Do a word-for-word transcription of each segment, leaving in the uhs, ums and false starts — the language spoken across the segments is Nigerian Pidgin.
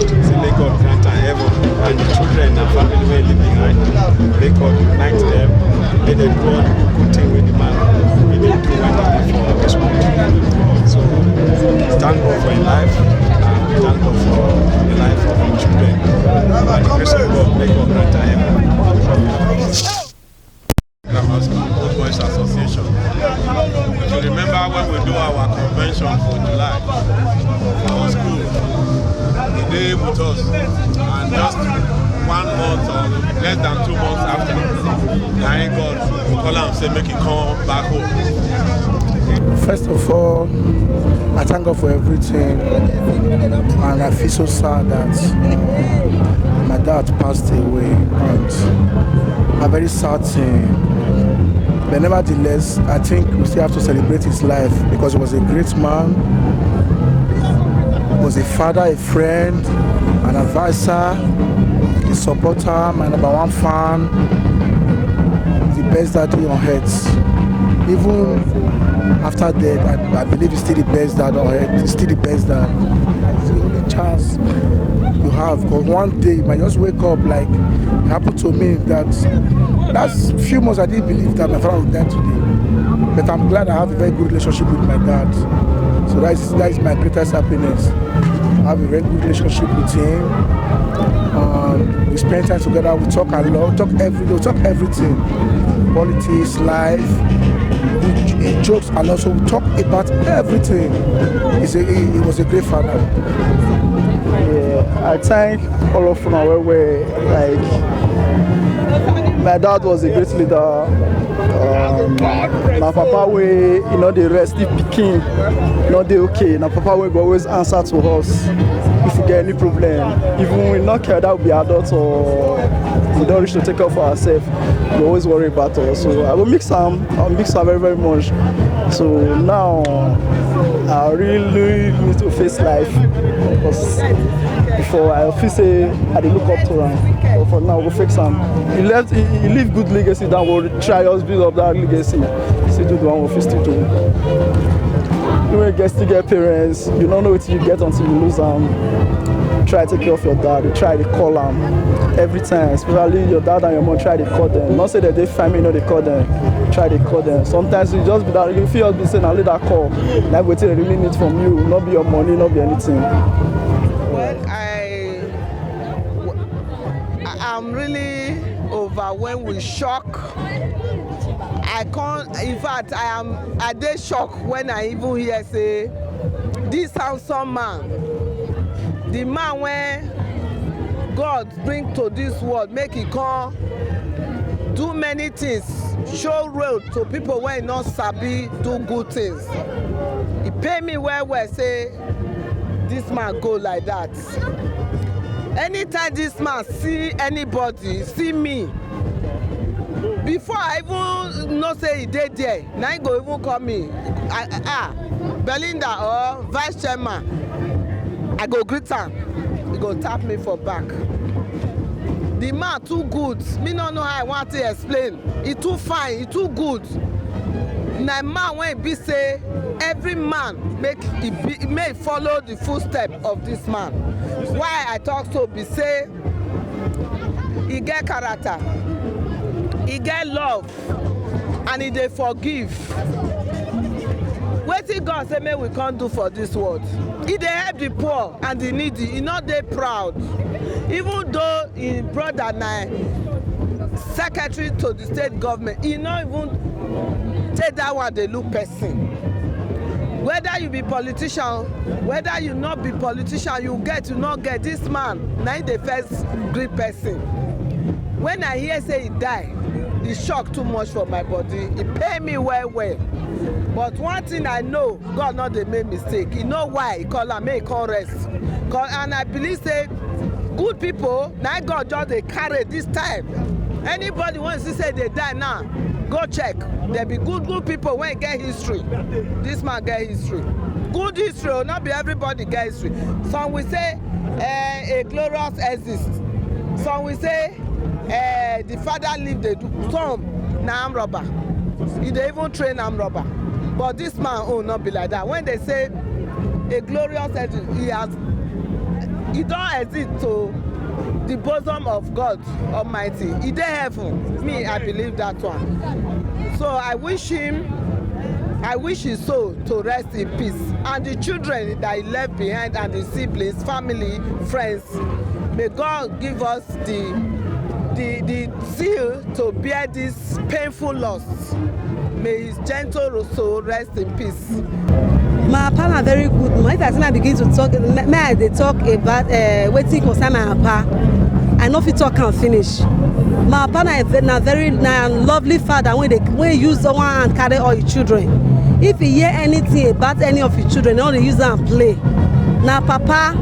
Say may God grant am heaven and the children and family wey he leave behind. May God unite them. May dem do all the good good thing wey the man wey dey do when he dey for this world. So thank God for him life and thank God for the life of him children. And the grace of God may God grant am heaven. Grammar School, Old Boys Association. If you remember when we do our convention for July for our school, he dey with us, and just one month or less than two months after, na him God call am say make he come back home. First of all, I thank God for everything, and I feel so sad that uh, my dad passed away, and a very sad thing. But nevertheless, I think we still have to celebrate his life because he was a great man, was a father, a friend, an advisor, a supporter, my number one fan, the best daddy on earth. Even after death, I, I believe he's still the best dad on earth. He's still the best dad. It's the only chance you have. Because one day you might just wake up like it happened to me that last few months I didn't believe that my father would die today. But I'm glad I have a very good relationship with my dad. So that is that is my greatest happiness. I have a very good relationship with him. Um, we spend time together. We talk a lot. We talk every day. We talk everything. Politics, life. We j- jokes and also we talk about everything. He's a, he, he was a great father. Yeah, I thank all of una well well. Like my dad was a great leader. Um, na papa wey e no dey rest if pikin no dey okay. Na papa wey go always answer to us if we get any problem. Even we no care that we be adult or we don reach to take care of ourselves, he always worry about us. So I go mix am, I mix am very very much. So now I really need to face life because before I feel say I dey look up to am, but for now we go fix am. He left, he, he leave good legacy that will try us build up that legacy. Still do the one we fit still do. You wey get still get parents, you no know wetin you get until you lose am. Try take care of your dad, try dey call am every time, especially your dad and your mom, try dey call them. Not say that they find me, no dey call them. Try dey call them. Sometimes you just be that you feel be say na only that call. Like wetin they really need from you, no be your money, no be anything. Well, I, I am really overwhelmed with shock. I can't. In fact, I am. I dey shock when I even hear say this handsome man, the man wey God bring to this world, make he come do many things, show road to people wey no sabi do good things. E pain me well well say this man go like that. Anytime this man see anybody, see me, before I even know say he dey there, na him go even call me, ah, ah, Belinda or vice chairman. I go greet am, he go tap me for back. The man too good, me no know how I want to explain. He too fine, he too good. Na man wey be say every man make e be make e follow the footstep of this man. Why I talk so be say e get character, e get love, and e dey forgive. Wetin God say make we come do for this world? E dey help the poor and the needy. E no dey proud. Even though him brother na secretary to the state government, e no even take that one dey look person. Whether you be politician, whether you no be politician, you get, you no get, this man na him dey first greet person. When I hear say he die, e shock too much for my body. E pain me well well. But one thing I know, God no dey make mistake. E know why he call am make he come rest. 'Cause, and I believe say good people na God just dey carry this time. Anybody wey see say dey die now, go check. There be good good people wey get history. This man get history. Good history o, no be everybody get history. Some will say eh, a glorious exist. Some will say eh, the father live dey do. Some na arm robber. E dey even train arm robber. But this man own no be like that. When they say a glorious exist, he has He don exit to the bosom of God Almighty. He dey heaven. Me, I believe that one. So I wish him, I wish his soul to rest in peace. And the children that he left behind and the siblings, family, friends, may God give us the the the zeal to bear this painful loss. May his gentle soul rest in peace. My papa na very good man. If I say I begin to talk, may I dey talk about uh, wetin concern my papa. I no fit talk am finish. My papa na, a ve- na very na lovely father wey dey wey use one hand carry all him children. If he hear anything about any of him children, he no dey use am play. Na papa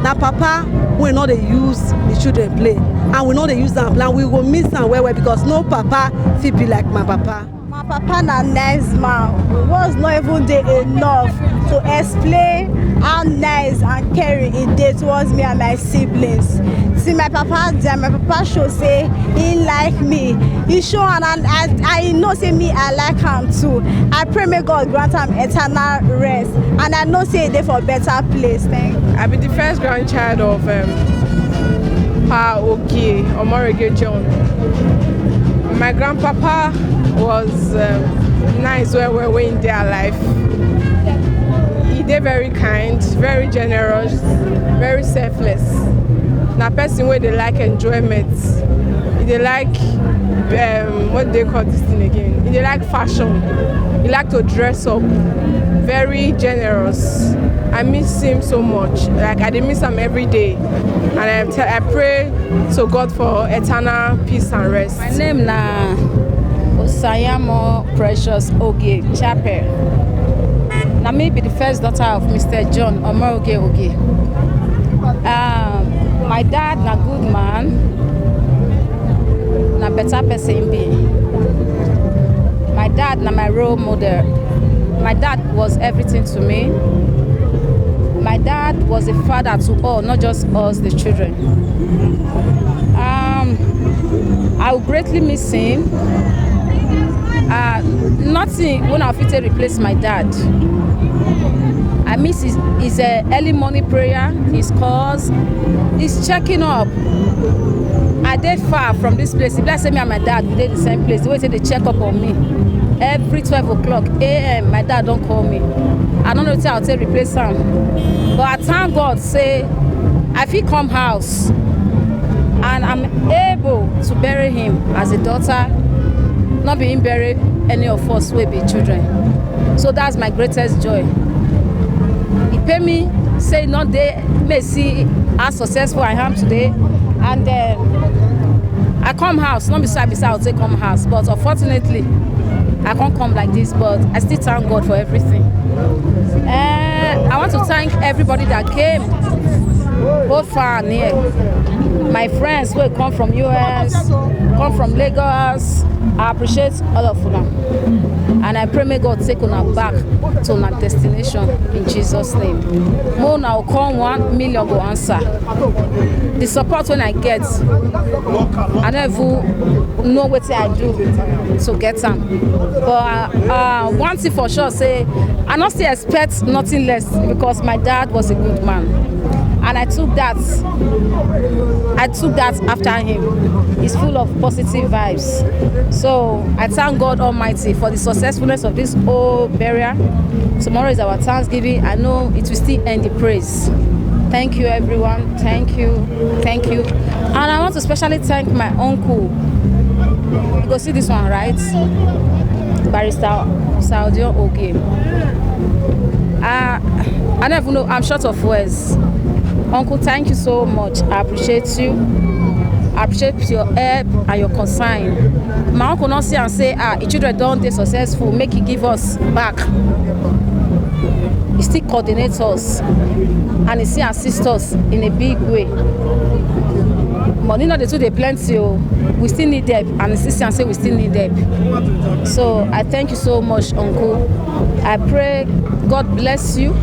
na papa wey no dey use him children play, and we no dey use am play, and we go miss am well well because no papa fit be like my papa. My papa na nice man. Words no even dey enough to explain how nice and caring he dey towards me and my siblings. See my papa there, my papa show say he like me. He show and I, I, I know say me I like am too. I pray may God grant am eternal rest, and I know say he dey for better place. Thank you. I be the first grandchild of um, Pa Ogie Omorege John. My grandpapa was um, nice well well wey he dey alive. He dey very kind, very generous, very selfless. Na person wey dey like enjoyment. He dey like um, what do they call this thing again? He dey like fashion. He like to dress up. Very generous. I miss him so much. Like I dey miss am every day, and I, t- I pray to God for eternal peace and rest. My name na Osayamo Precious Oge Chapel. Na me be the first daughter of Mister John Omoroge Oge. Um, my dad na good man, na better person be. My dad na my role model. My dad was everything to me. My dad was a father to all, not just us, the children. Um, I will greatly miss him. Uh, nothing when I fit to replace my dad. I miss his, his uh, early morning prayer, his calls, his checking up. I dey far from this place. If I say me and my dad, we dey the same place. The way they check up on me every twelve o'clock a m, my dad don't call me. I don't know till I'll take replace him. But I thank God, say I fit come house and I'm able to bury him as a daughter, not being bury any of us will be children. So that's my greatest joy. He pay me, say not they may see how successful I am today, and then I come house, not beside beside I'll say come house, but unfortunately I can't come like this, but I still thank God for everything. Uh, I want to thank everybody that came, both far and near. My friends who come from U S, come from Lagos, I appreciate all of them. And I pray may God take on back to our destination in Jesus' name. More now come one million go answer. The support when I get, I don't even know what I do to get them. But uh, uh, one thing for sure, say I not still expect nothing less because my dad was a good man, and I took that. I took that after him. He's full of positive vibes. So I thank God Almighty for the successfulness of this whole burial. Tomorrow is our Thanksgiving. I know it will still end the praise. Thank you, everyone. Thank you. Thank you. And I want to specially thank my uncle. You go see this one, right? Barrister Saudio Oge. Uh, I don't even know. I'm short of words. Uncle, thank you so much. I appreciate you. I appreciate your help and your concern. My uncle not see and say, ah, the children don't they successful, make it give us back. He still coordinates us and he still assists us in a big way. Money not the two they plenty, oh. We still need them, and the sister say we still need them. So I thank you so much, uncle. I pray God bless you.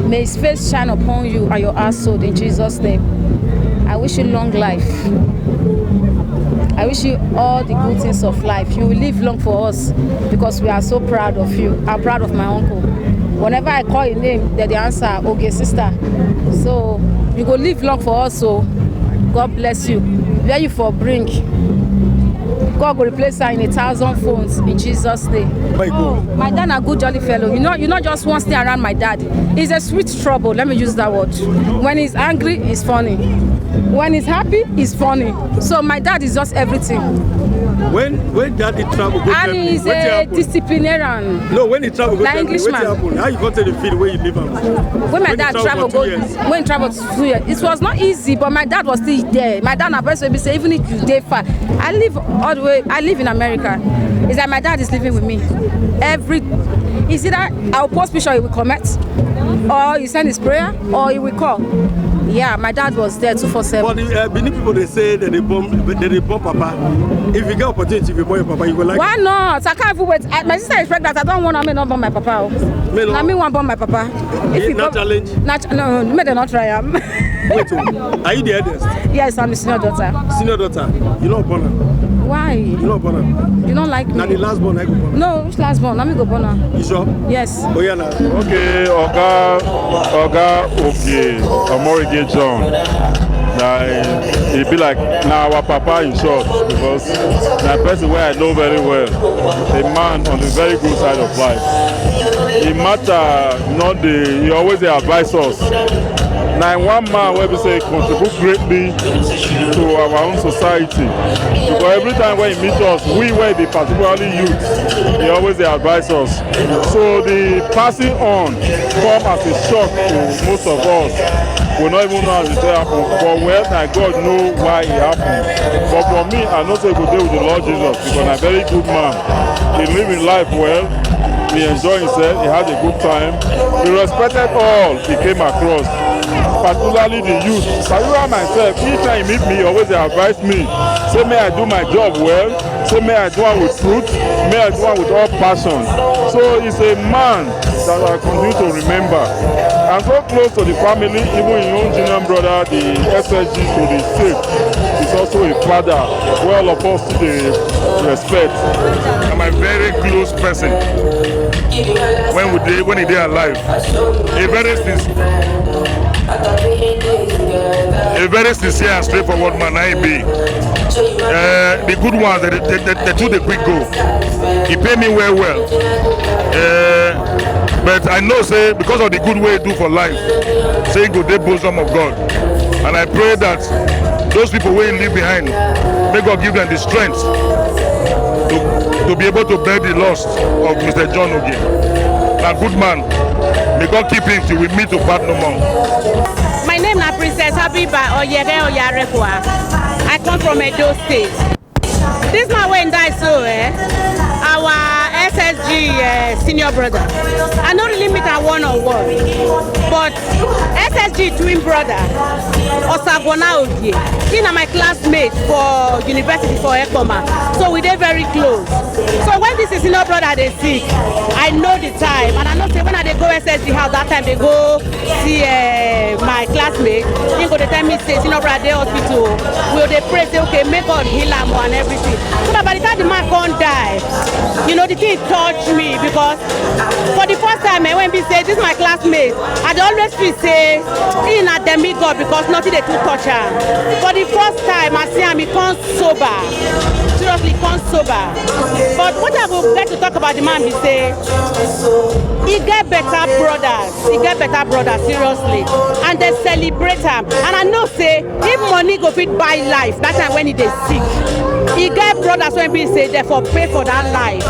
May his face shine upon you and your household in Jesus' name. I wish you long life. I wish you all the good things of life. You will live long for us because we are so proud of you. I'm proud of my uncle. Whenever I call your name, they dey answer, "Okay, sister." So you go live long for us. So God bless you. Where you for bring, God go replace her in a thousand folds in Jesus' name. Where you go? Oh, my dad na good jolly fellow. You know, you know, just one stay around my dad. He's a sweet trouble. Let me use that word. When he's angry, he's funny. When he's happy, he's funny. So my dad is just everything. When when daddy travel go And Germany, he's wetin a happen? Disciplinarian. No, when he travel go Na Germany, Englishman. Wetin happen? How you go take the field where you live am? When my When dad you travel travel for go, two years. When he travel for two years, it was not easy, but my dad was still there. My dad na person wey be say even if you dey far, I live all the way. I live in America. It's like my dad is living with me. Every, is either I'll post picture, he will comment, or you send his prayer, or he will call. Yeah, my dad was there two four seven. But the uh, Benin people they say that they bomb, they, they bomb papa. If you get opportunity, if you bomb your papa, you go like. Why not? I can't even wait. I, my sister is pregnant. I don't want her to not born my papa. Oh. Me no. Na me wan born my papa. Is it you not go- challenge? Not, no, no, make dem not try am. Wait, oh, are you the eldest? Yes, I'm the senior daughter. Senior daughter, you not born am. Why? You not born am. You don't like Na the me. Last born, I go born am. No, which last born? Let me go born am. You sure? Yes. Oh yeah, now. Okay, Oga Oga Oge Omorige John. Na e be like na our papa in short because na person wey I know very well, a man on the very good side of life. The matter not dey, he always dey advise us. Na one man wey be say contribute greatly to our own society because every time when he meet us, we wey be particularly youth, he always dey advise us. So the passing on come as a shock to most of us. We no even know as it take happen, but well, na God know why e happen. But for me, I know say e go dey with the Lord Jesus because na very good man. He live him life well, he enjoy himself, he had a good time, he respected all he came across, particularly the youth. Particularly myself, each time he meet me, he always dey advise me, say make I do my job well, say make I do am with truth, make I do am with all passion. So he's a man that I continue to remember. I'm so close to the family, even his own junior brother, the S S G to the state, is also a father. Well, of us to the respect. Na my very close person. When we dey, when he dey alive, a very sincere, a very sincere and straightforward man na he be. Uh, the good ones, they, they, they, they too dey quick go. He pay me well well. Uh, but I know say because of the good wey he do for life, say he go dey bosom of God. And I pray that those people wey he leave behind, may God give them the strength to, to be able to bear the loss of Mister John Oge. Na good man. May God keep him till we meet to part no more. My name na Princess Habiba Oyere Oyarekwa. I come from Edo State. This man wey die so, eh, our S S G, eh, senior brother. I no really meet am one on one, but S S G twin brother, Osagona Ogie, he na my classmate for university for Ekoma, so we dey very close. So when this is senior brother dey sick, I know the time, and I know say when I dey go S S G house that time, dey go see, eh, my classmate, he go dey tell me say senior brother dey hospital. We go dey pray say, okay, make God heal am and everything. So that by the time the man come die, you know, the thing touch me because for the first time, eh, when be say this my classmate, I dey always feel say he na demigod because nothing dey too touch am. For the first time I see am, he come sober. Seriously, come sober. But what I go get to talk about the man be say he get better brothers. He get better brothers, seriously. And they celebrate am. And I know say if money go fit buy life, that time when he dey sick, he get brothers wey be say they for pay for that life.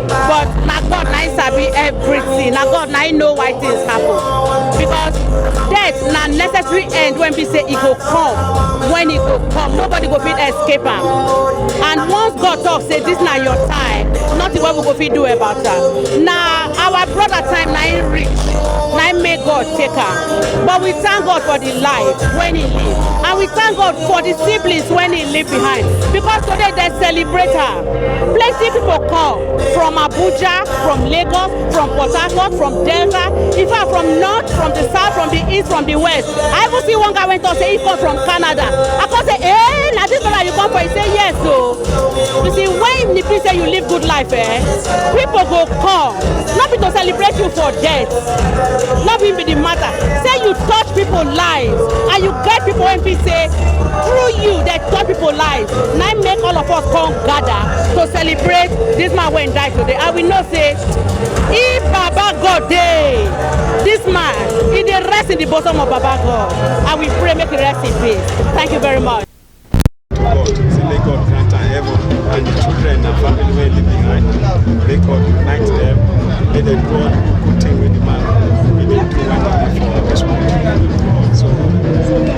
But na God na him sabi everything. Na God na him know why things happen. Because death na necessary end wey be say e go come when e go come. Nobody go fit escape am. And once God talk say this na your time, nothing wey we go fit do about am. Na our brother time na him reach, na him make God take am. But we thank God for the life when he live, and we thank God for the siblings when he leave behind, because today they celebrate am. Plenty people come from Abuja, from Lagos, from Port Harcourt, from Delta, in fact, from north, from the south, from the east, from the west. I even see one guy wey talk say he come from Canada. I come say, eh, na this one You come for, you say yes o. You see, when the people say you live good life, eh, people go come. Not be to celebrate you for death. Not be be the matter. Say you touch people lives, and you get people wey fit say through you they touch people lives. Now make all of us come gather to celebrate this man wey die today. And we know say if Baba God dey, this man, he dey rest in the bosom of Baba God. And we pray make he rest in peace. Thank you very much. God, say may God grant am heaven and the children and family wey leave behind. May God unite them. May dem do all the good thing wey the man wey dem do when dem dey for this world. So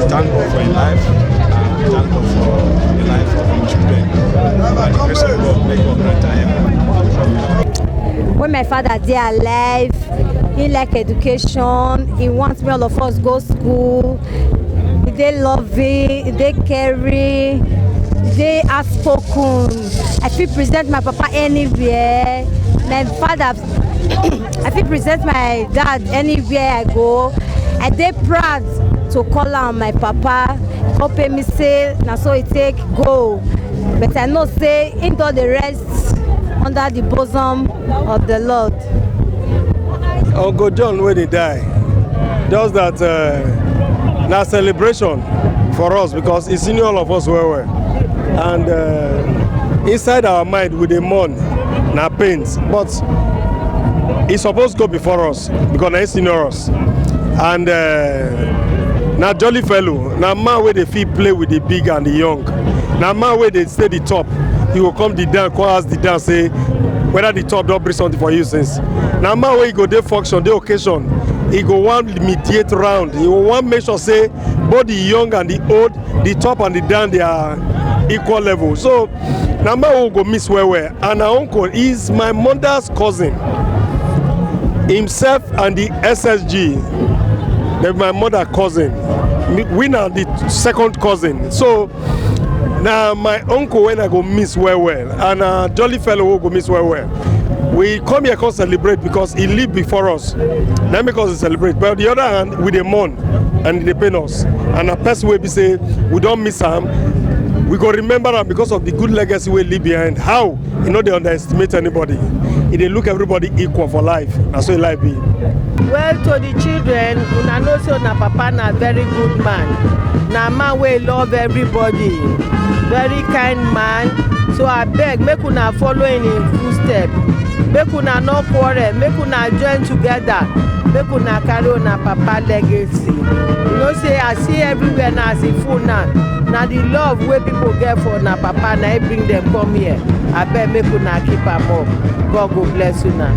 thank God for im life and thank God for the life of im children. By the grace of God, may God grant am heaven. When my father dey alive, he like education, he want me all of us go school, he dey loving, he dey caring, he dey outspoken. I fit present my papa anywhere. My father, I fit present my dad anywhere I go. I dey proud to call am my papa. Go pay me say na so he take go. But I know say he don dey rest under the bosom of the Lord. Uncle John wey dey die, just that uh, na celebration for us because e senior all of us well well, and uh, inside our mind we dey mourn na pains, but e suppose go before us because na e senior us, and uh, na jolly fellow, na man wey dey fit play with the big and the young, na man wey dey stay the top. You go come the down, come ask the down say whether the top don bring something for you since. Na man wey go dey function, dey occasion, he go wan mediate round, he go wan make sure say both the young and the old, the top and the down, they are equal level. So na man wey go miss well well. And na uncle is my mother's cousin, himself and the S S G, dem be my mother cousin. Me, we na the second cousin. So na my uncle wey I go miss well well, and na jolly fellow wey go miss well well. We come here come celebrate because he live before us. Na make us dey celebrate. But on the other hand, we dey mourn and e dey pain us. And na person wey be say we don miss am. We go remember am because of the good legacy wey he leave behind. How? He no dey underestimate anybody. He dey look everybody equal for life. Na so e life be. Well, to the children, una know say una papa na very good man. Na man wey love everybody. Very kind man. So abeg, make una follow in him footstep. Make una no quarrel. Make una join together. Make una carry una papa legacy. You know say I see everywhere now as e full now. Na the love wey people get for una papa na e bring dem come here. Abeg, make una keep am up. God go bless una.